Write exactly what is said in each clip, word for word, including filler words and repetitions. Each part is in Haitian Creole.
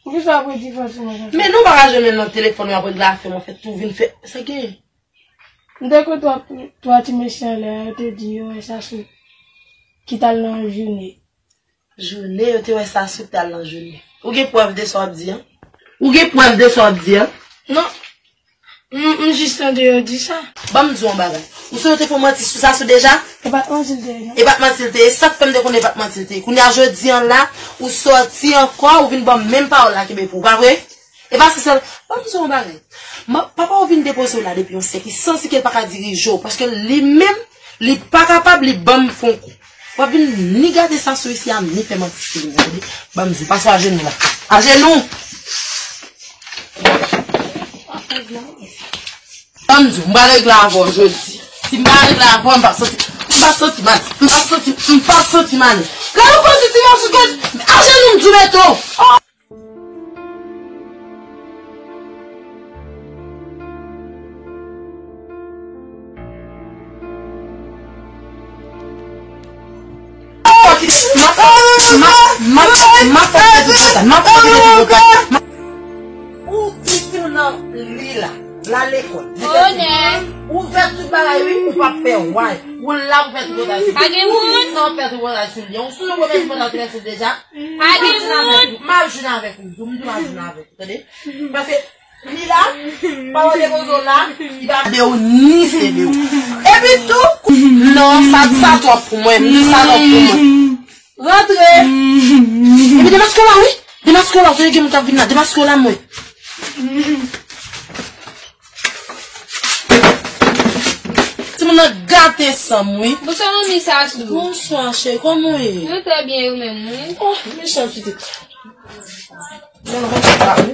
Poukisa w ap redi fòseman sa? Men nou pa ka jwenn nan telefòn, w ap regle afè m, w ap fè tou vin fè. Sa gen? M te kote twa, twa ti mesye anlè a, yo te di yo wè Sasou ki t al nan joune. Joune, yo te wè Sasou ki t al nan joune. Ou gen prèv de sa w ap di a? Ou gen prèv de sa w ap di a? Non. M, m jis tande yo di sa. Ban m di w yon bagay. Ou sonje w te fè manti sou Sasou deja? E pa t manti l te ye, non. E pa t manti l te ye. Sa k fè m te konnen e pa t manti l te ye. Kounye a jodi a la, ou sòti ankò, ou vin ban m menm pawòl la kenbe pou ou, pa vre? E pa se sèl, ban m di w yon bagay. Ma, papa w vin depoze w la depi yon sèk, li santi ke l pa ka dirije w, paske li menm, li pa kapab, li ban m fon kou. W ap vin ni gade Sasou isi a, ni fè manti sou li, tande? Ban m di w, pase w ajenou la. Ajenou! Ban m di w, m pral regle avè w jodi. Si m pa regle avè w, m p ap soti, m p ap soti malis, m p ap soti, m p ap soti malis. Gade yon koze ti mòso gad, ajenou m di w mete w. Ou di si w nan li la, la lekòl. Ouvè tout bagay, wi, ou p ap fè way. Ou la pou fè tripotay sou li. Pa gen moun. San fè tripotay sou li. Ou sou nou pou fè tripotay sou li deja. Pa gen moun. M ap jwenn avèk ou. M di w m ap jwenn avèk ou. Tande? Paske li la, pawòl de bozo la, li pa de ou ni se de ou. Epi tou, non, sa, sa twòp pou mwen. M di sa twòp pou mwen. Rantre. Epi demaske w la, wi. Demaske w la, w tande gen moun k ap vin la. Demaske w la, mwen. Timoun nan gate san m, wi. Bonswa, manmi Sasou. Bonswa, cheri, kòman w ye? Mwen trè byen, e ou menm, wi? Oh, mechan pitit. Non, non, mwen chita, wi.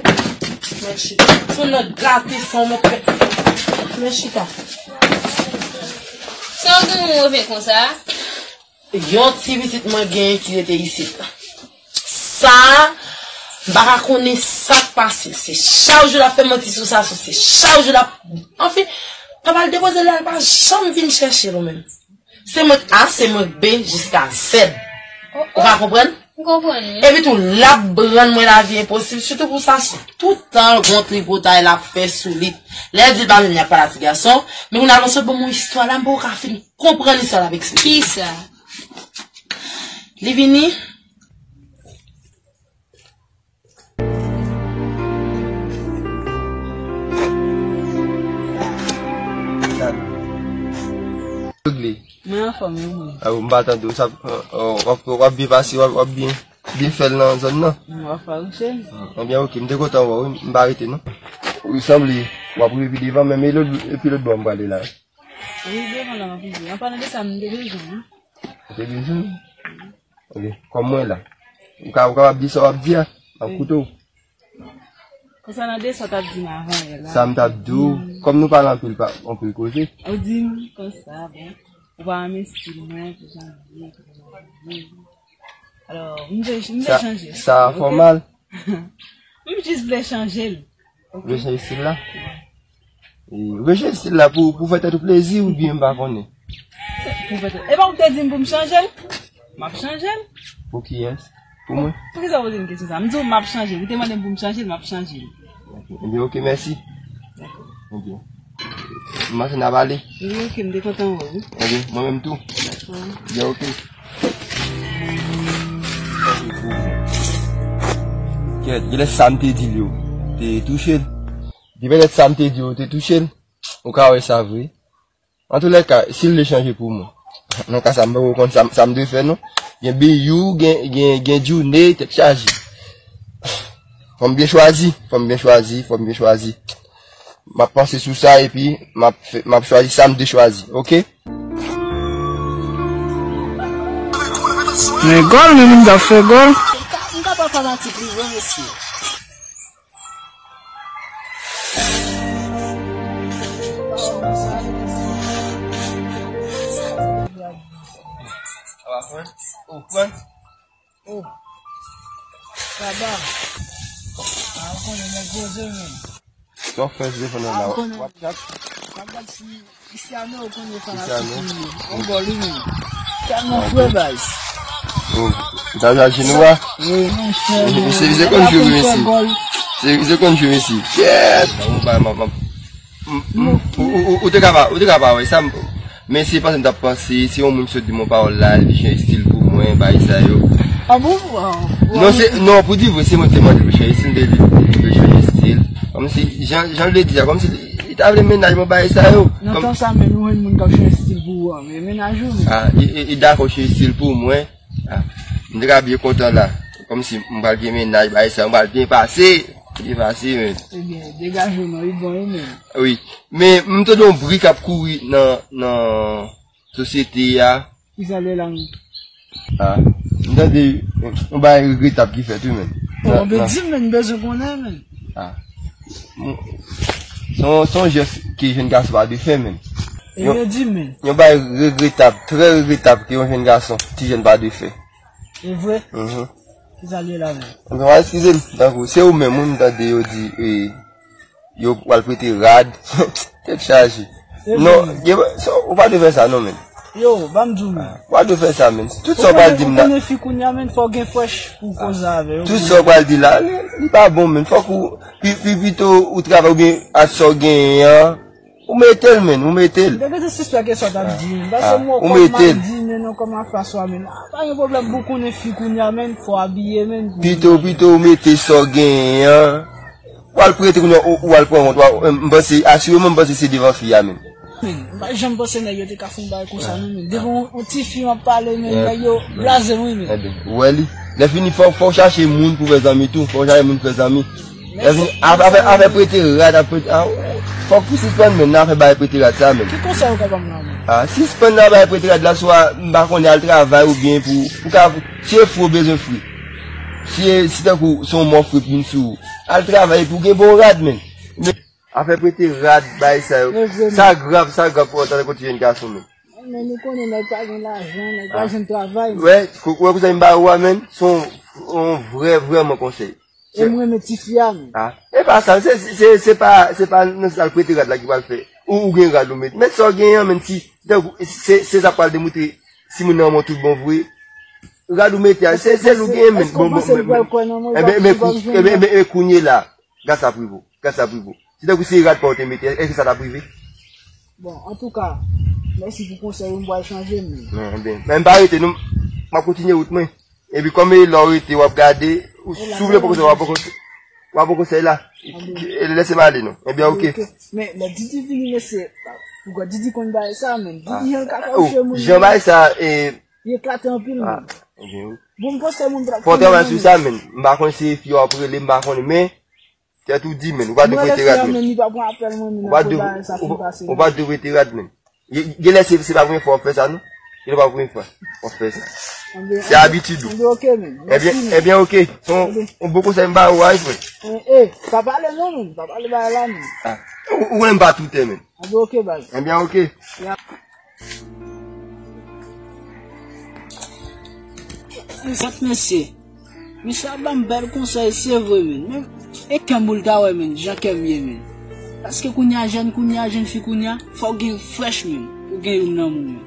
Mwen chita. Timoun nan gate san m, mwen fè. Mwen chita. Sa w gen yon move konsa? Yon ti pitit mwen genyen ki rete isit la. Sa, m pa ka konnen sa k pase. Se chak jou l ap fè manti sou Sasou, se chak jou l ap, anfen, papa l depoze l la, l pa janm vin chèche l ou menm. Se mwen k A, se mwen k B, jiska Z. Ou ka konprann? M konprann, wi. Epi tou, l ap rann mwen lavi enposib, sitou pou Sasou. Tout tan, gon tripotay l ap fè sou li. Lè l di l pa vle vini ak pale a ti gason, men kounye a l sot ban m yon istwa la, m poko ka fin konprann istwa l ap eksplike. Kisa? Li vini. Regle. Mwen anfòm, wi, mwen. A, m pa tande w, sa, w ap, w ap byen pase, w ap, w ap byen, byen fè l nan zòn nan. Mwen w ap fache m. Ebyen, oke, m te kontan wè w, wi, m pa rete, non. Ou sanble w ap rive pi devan, men, men lòt, epi lòt bò m prale la. Wi, devan la, m ap rive. An palan de sa, m te bezwen, wi. Ou te bezwen? Ok. Kòm mwen la. Ou ka, ou kapab di sa w ap di a. M ap koute w. Konsènan de sa w t ap di m avan yè la. Sa m t ap di w, kòm nou pale anpil, pa, anpil koze. Ou di m konsa, bon, ou pa renmen estil mwen, pou jan m ye, pou jan m ye. Alò, m vle, m vle chanje. Sa, sa fòmal. M jis vle chanje l. Ou vle chanje estil la? E, ou vle chanje estil la pou, pou fè tèt ou plezi oubyen m pa konnen? Pou fè tèt. E pa ou te di m pou m chanje l? M ap chanje l. Pou kiyès? Pou mwen? Poukisa w poze m kesyon sa? M di w m ap chanje l. Ou te mande m pou m chanje l, m ap chanje l. Ok. Ebyen, ok, mèsi. Ebyen. M panse n a pale. Wi, ok, m te kontan wè w, wi. Ok, mwen menm tou. Dakò. Ebyen, ok. Kèt, genlè sa m te di l yo te touche l. Li petèt sa m te di yo te touche l. Ou ka wè sa vre. Antoulèka, si l vle chanje pou mwen. Nan ka sa, m poko konn sa, sa m dwe fè, non. Gen Biyou, gen, gen, gen Djoune, tèt chaje. Fò m byen chwazi, fò m byen chwazi, fò m byen chwazi. M ap panse sou sa epi m ap fè, m ap chwazi sa m dwe chwazi, oke? Men gòl, men moun k ap fè gòl. M ka, m ka pa fanatik li vre, mesye. Sa va, Frantz? Oh, Frantz? Oh. Baba. Ah, ou konnen nèg poze menm. Sa w fè telefòn nan la? Ah, ou konnen. W ap chat? M ap gad si Cristiano, ou konnen fanatik li ye. Yon gòl li menm. Tèlman fre, baz. Oh. Sa sa chinois. Wi, monchè. Misye, misye konn jwe, mesye. Misye, misye konn jwe, mesye. Kèt. Bon, ba, ba, ba. M, m, ou, ou, ou te ka pa, ou te ka pa wè sa, m, men se panse m t ap panse, se yon moun ki sot di m yon pawòl la, li chanje estil pou mwen, bagay sa yo. Ah bon? Waw. Non, se, non, pou di vre, se mwen ki te mande l pou chanje estil, men li, li vle chanje estil. Kòmsi, jan, jan l vle di a, kòmsi li, li ta vle mennaj mwen, bagay sa yo. Nan tan sa menm, ou jwenn moun k ap chanje estil pou ou a, men mennaj ou, men. Ah, li, li, li dakò chanje estil pou mwen. Ah, m te ka byen kontan la. Kòmsi m pral gen mennaj, bagay sa, m pral byen pase. Byen pase, men. Ebyen, degaje w non, li bon, wi, men. Wi. Men, m tande yon bri k ap kouri nan, nan sosyete a. Kisa l ye la, men? Ah, m tande yon bagay regretab ki fèt, wi, men. Bon, nan, men nan di m, men, m bezwen konnen, men. Ah. M, se yon, se yon jès ke jèn gason pa dwe fè, men. E yo di m, men. Yon bagay regretab, trè regretab ke yon jèn gason, ti jèn pa dwe fè. E vre? Mhm. Kisa l ye la, men? Bon, eskize m, tankou, se ou menm, wi, m tande yo di, e, yo pral prete rad. Tèt chaje. Non, gen, so, ou pa dwe fè sa, non, men. Yo, ban m di w, men. Ou pa dwe fè sa, men. Tout sa w pral di m la. Ou konnen fi kounye a, men, fò w gen frèch pou w koze avè yo. Tout sa w pral di la, li, li pa bon, men. Fòk ou, pi, pi, pito ou travay oubyen ak sa w genyen an, ou mete l, men, ou mete l. Depi te sispèk e sa w t ap di, men. Paske mwen ou kòm mete l. M ap di, men, non, kòm afaswa, men. Ah, pa gen pwoblèm pou w konnen fi kounye a, men, fò w abiye, men. Pito, pito ou mete sa w genyen an. W al prete kounye a, ou, ou al pran kont, w al, m panse, asireman, m panse se devan fi a menm. Men, m pa janm panse nèg yo te ka fè yon bagay konsa, non, men. Devan yon, yon ti fi m ap pale, men, nèg yo blaze m, wi, men. Ebyen, ou wè li. Lè fini, fò, fò w chache moun pou fè zanmi tou. Fò w chache moun pou fè zanmi. Lè fini, afè, afè, afè prete rad, ap prete, ah, fòk ou sispann, men, nan afè bay prete rad sa, men. Ki konsèy ou ka ban m la, men? Ah, sispann nan bay prete rad la, swa, m pa konnen, al travay oubyen pou, pou ka, si e fri w bezwen fri. Si, si tankou se yon mò fri k vin sou ou, al travay epi w gen bon rad, men. Men, afè prete rad, bagay sa yo. Men vreman. Sa grav, sa grav pou antann kont jèn gason, men. Men nou konnen nèg pa gen lajan, nèg pa jwenn travay, men. Wè, kou-, wè konsèy m ba ou a, men, se yon, yon vrè, vrèman konsèy. E m renmen tifi a, men. Ah, e pa sa, se, se, se pa, se pa nan sa l prete rad la ki pral fè. Ou, ou gen rad ou met. Met sa w genyen an, men si, tankou, se, se sa k pral demontre si moun nan renmen w tout bon vre. Rad ou mete a, se, se l ou genyen, men. Bon, bon, men, men, men, men, men, men, men, kounye la, gad sa prive w, gad sa prive w. Si tankou se rad pa w te mete, èske sa t ap rive? Bon, antouka, mèsi pou konsèy ou, m pral chanje, men. Men, men, men m pa rete, non, m ap kontinye wout mwen. Epi kòm e lè w rete, w ap gade, ou, si w vle pran konsèy, w ap pran konsèy, w ap pran konsèy la. Lese m ale, non. Ebyen, oke. Men, lè Didi vini, mesye, poukò Didi konn bagay sa, men? Didi, jan l ka fè bouche moun, jan bagay sa, e, li eklate anpil, men. Ebyen, wi. Bon, m panse moun t ap fè travay sou sa, men. M pa konn si fi yo ap rele, m pa konnen, men, tèt ou di, men, ou pa dwe prete rad, men. Ou pa dwe, ou, ou pa dwe prete rad, men. Gen, gen lè se, se pa premye fwa w ap fè sa, non. Gen lè pa premye fwa w ap fè sa. Se abitid ou. Ebyen, ebyen, oke. Se yon, yon bon konsèy m ba ou a, wi, frè. Eh, eh, pa pale non, men. Pa pale bagay la, men. Ah. Ou, ou menm pa toutè, men. Ebyen, oke, baz. Ebyen, oke. Mezanmi, mesye, misye ap ban m bèl konsèy, se vre, men. Men, e kè m pou l ta wè, men, jan kè m ye, men. Paske kounye a, jèn kounye a, jèn fi kounye a, fò w gen frèch, men, pou w gen youn nan moun yo.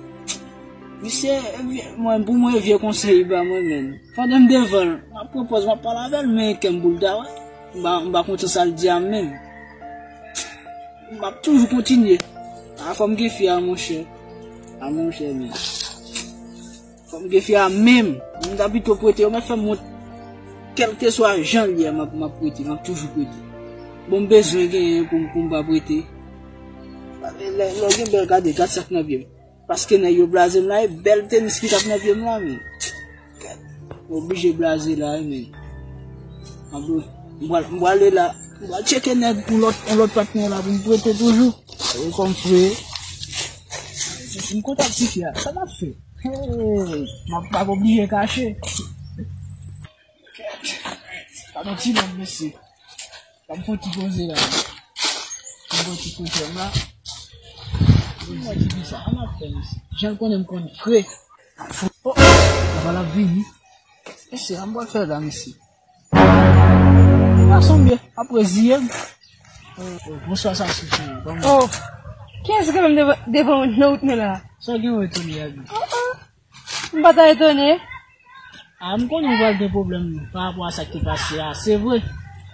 Misye, e vye, mwen, pou mwen, e vye konsèy li ban mwen, men. Pandan m devan l, m ap pran pòz, m ap pale avè l, men e kè m pou l ta wè. M pa, m pa kontan sa l di a, men. M ap toujou kontinye. A, fò m gen fi a, monchè. A, monchè, men. Fò m gen fi a menm. M ta pito prete, yo mèt fè m wont. Kèlkeswa jan l ye, m ap, m ap prete, m ap toujou prete. Bon, m bezwen genyen pou m, pou m pa prete. Lè, lè w gen bèl gade, gad sa k nan pye m. Paske nèg yo blaze m la, e bèl tenis ki t ap nan pye m la, men. Gad, m oblije blaze la, wi, men. Anben, m pral, m prale la. M pral tcheke nèg pou lòt, yon lòt patnè la pou m prete toujou. E kòm frè. Si, si m kontak tifi a, sa m ap fè? Hey, m ap, m ap oblije kache. Gad yon ti nèg, mesye. Sa m fè yon ti koze la. M fè yon ti koze la. M wè ki di sa. Sa m ap fè, mesye? Jan l konnen m konn frè. Oh, oh, papa l ap vini. Mesye, sa m pral fè la, mesye? Gason byen, ap reziye m. Oh, oh, bonswa, sa se cheri. Kòman? Oh, kiyès ki menm devan, devan nou, nou la? Sa w gen w etone a, byen? Oh, oh. M pa ta etone. A, m konnen w pral gen pwoblèm pa rapò a sa k te pase a, se vre.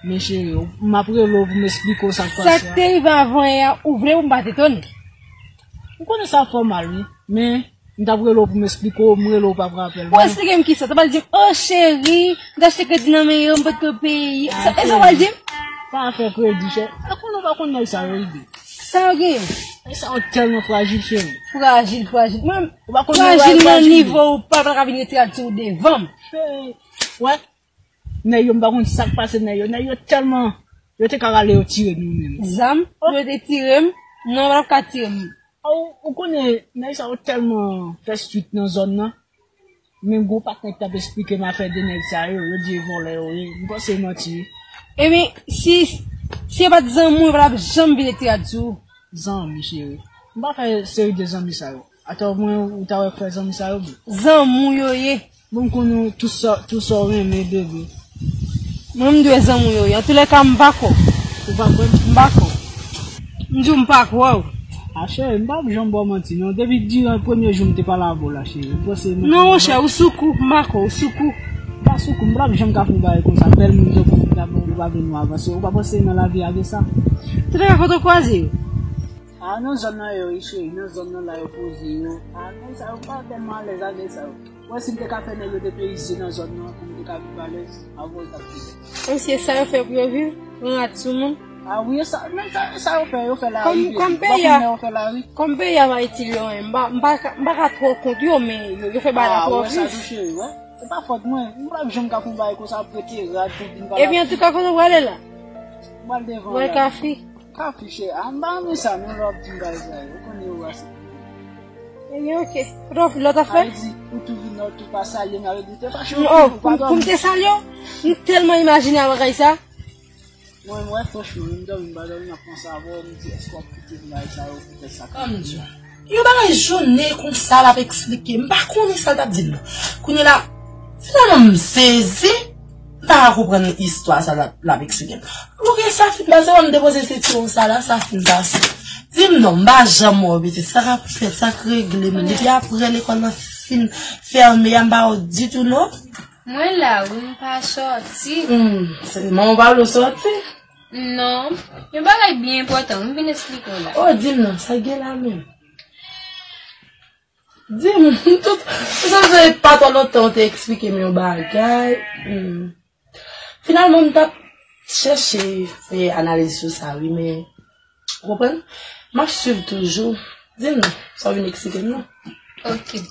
Men cheri, m ap rele w pou m esplike w sa k pase a. Sa k te rive avan yè a, ou vle pou m pa t etone? Ou konnen sa fè w mal, wi. Men, m t ap rele w pou m esplike w, m rele w pa pran apèl mwen. Ou esplike m kisa? Ou pral di m, "O cheri, m te achte kredi nan men yo, m potko peye." Sa, e sa w pral di m? Pa afè kredi, chè. E konnen w pa konn nèg sa yo, ide. Sa yo genyen? Nèg sa yo tèlman frajil, cheri. Frajil, frajil. Mwen, ou pa konn frajil nan nivo ou pa, pa ka vin retire ti ou devan m. Cheri, wè, nèg yo, m pa konn sa k pase nèg yo. Nèg yo tèlman, yo te ka rale yo tire nou menm. Zam, pou yo te tire m, non, yo pa t ap ka tire m. Ou, ou konnen, nèg sa yo tèlman fè swit nan zòn nan. Men gwo patnè k t ap esplike m afè de nèg sa yo, yo di e vòlè yo ye. M panse e manti wi. Ebyen, si, si yo pa t zanmi w, yo pa t ap janm vin retire ti ou. Zanmi, cheri. M pa fè seri de zanmi sa yo. Atò mwen, ou ta wè fè zanmi sa yo byen. Zanmi w yo ye. Bon, m konnen w tou sa, tou sa w renmen, bebe. Mwen, m dwe zanmi w yo ye. Antoulèka, m pa kwè w. Ou pa kwè m? M pa kwè w. M di w m pa kwè w. A cheri, m p ap janm ba w manti, non. Depi diran premye jou m te pale avè w la, cheri. Ou panse m... Non, monchè, ou sou kou, m pa kwè w, ou sou kou. M pa sou kou, m p ap janm ka fè yon bagay konsa. Bèl moun tankou w, m ta, ou pa vle nou avanse. Ou pa panse nan lavi a gen sa? Antoulèka, kote w kwaze yo? A, nan zòn nan yo ye, cheri, nan zòn nan la yo poze yo. A, nèg sa yo pa tèlman alèz ak nèg sa yo. Mwen, si m te ka fè nèg yo depeyise nan zòn nan, pou m te ka viv alèz, avè w, t ap pi bèl. Kòmsi e sa yo fè pou yo viv, pran rad sou moun. A wi, e sa, men sa, sa yo fè, yo fè lari, kòm, kòm peyi a, yo fè lari. Kòm peyi a pa itil yo, men m pa, m pa ka, m pa ka twò kont yo, men yo, yo fè bagay la twò viv. A, ou wè sa tou, cheri, wè. Se pa fòt mwen. M p ap janm ka fè yon bagay konsa, ap prete rad pou vin pale. Epi, antouka, kote w prale la? M pral devan la. Wè kafe. Ka fiche, a, m pa renmen sa, non, lè w ap di m bagay sa yo. Ou konnen yo rase. Ebyen, oke. Kote w, lè w t ap fè? A, li di, ou tou vin la, ou tou pa salye m, avè di te fache, ou pa dòmi. Pou m te salye w? M tèlman imajine a bagay sa. Mwen, mwen, franchman, m dòmi, m pa dòmi, m ap panse avè w, m di, èske w ap kite m bagay sa yo pou fè sa? Kòm di, yon bagay jounen konsa l ap eksplike, m pa konnen sa l t ap di m nan. Kounye la, finalman, m sezi. M pa ka konprann istwa sa l ap, l ap eksplike m. Oke, sa fin pase, wè m depoze seti w sa la, sa fin pase. Di m non, m pa janm wè w, pitit. Sa k ap fèt, sa k regle m. Depi aprè lekòl nan fin fèmen an, m pa wè w ditou, non. Mwen la, wi, m pa sòti. Hmm, se manman w pa vle w sòti? Non. Yon bagay byen enpòtan, wi, m vin eksplike w la. O, di m non, sa k gen la menm? Di m, tout, tout sa, se pa twò lontan w te eksplike m yon bagay. Hmm. Finalman, m t ap chèche fè analiz sou sa, wi, men, ou konprann? M ap swiv toujou. Di m non, sa w vin eksplike m nan. Oke.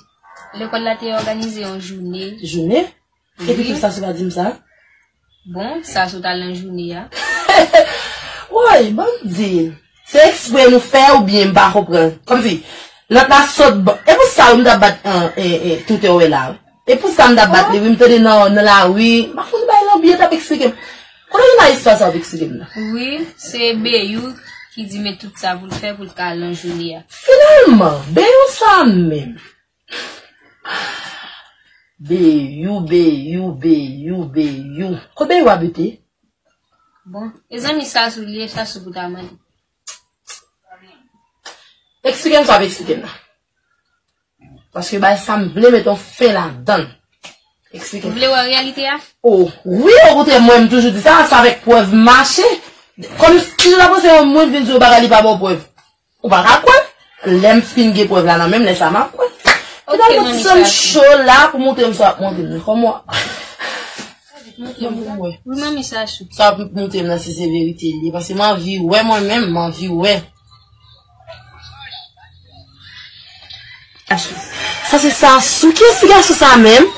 Lekòl la te òganize yon jounen. Jounen? Epi tou sa, se pa di m sa? Bon, sa sot al nan jounen an. Woy, ban m di. Se eksprè nou fè oubyen m pa konprann? Kòmsi, lòt la sot, bon, e pou sa wi m t ap bat, an, e, e, tout wè la wi. E pou sa m t ap bat li wi, m tande nan, nan lari, m pa konn bay lanbi, t ap eksplike m. Kote w jwenn istwa sa w ap eksplike m nan? Wi, se Beyou ki di men tout sa pou l fè pou l ka al nan jounen an. Finalman, Beyou sa menm. Beyou, Beyou, Beyou, Beyou. Kot Beyou abite? Bon, e zanmi Sasou li ye, Sasou pou ta mande. Eksplike m sa w ap eksplike m nan. Paske bay sa m vle met yon fen ladan l. Eksplike m. Ou vle wè reyalite a? O, wi, okontrè, mwen m toujou di sa, se avèk prèv m mache. Kòm si l ap panse yon moun vin di w bagay li pa ba w prèv. Ou pa ka kwè. Lè m fin gen prèv la nan men m, lè sa m ap kwè. Finalman, ti sè m cho la pou montre m sa w ap montre m nan. Kòman w ap montre m? Wi, manmi Sasou. Sa w ap montre m nan, si se verite li ye. Paske m anvi wè mwen menm, m anvi wè. Sa se Sasou. Kiyès ti gason sa menm?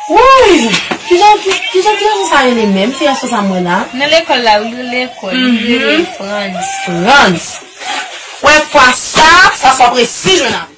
Woy! Kijan, ki, kijan ti gason sa rele menm? Ti gason sa mwen la? Nan lekòl la, wi, li rele lekòl. Li rele Frantz. Frantz. Wè fwa sa, Sasou ap resi jwenn avè m.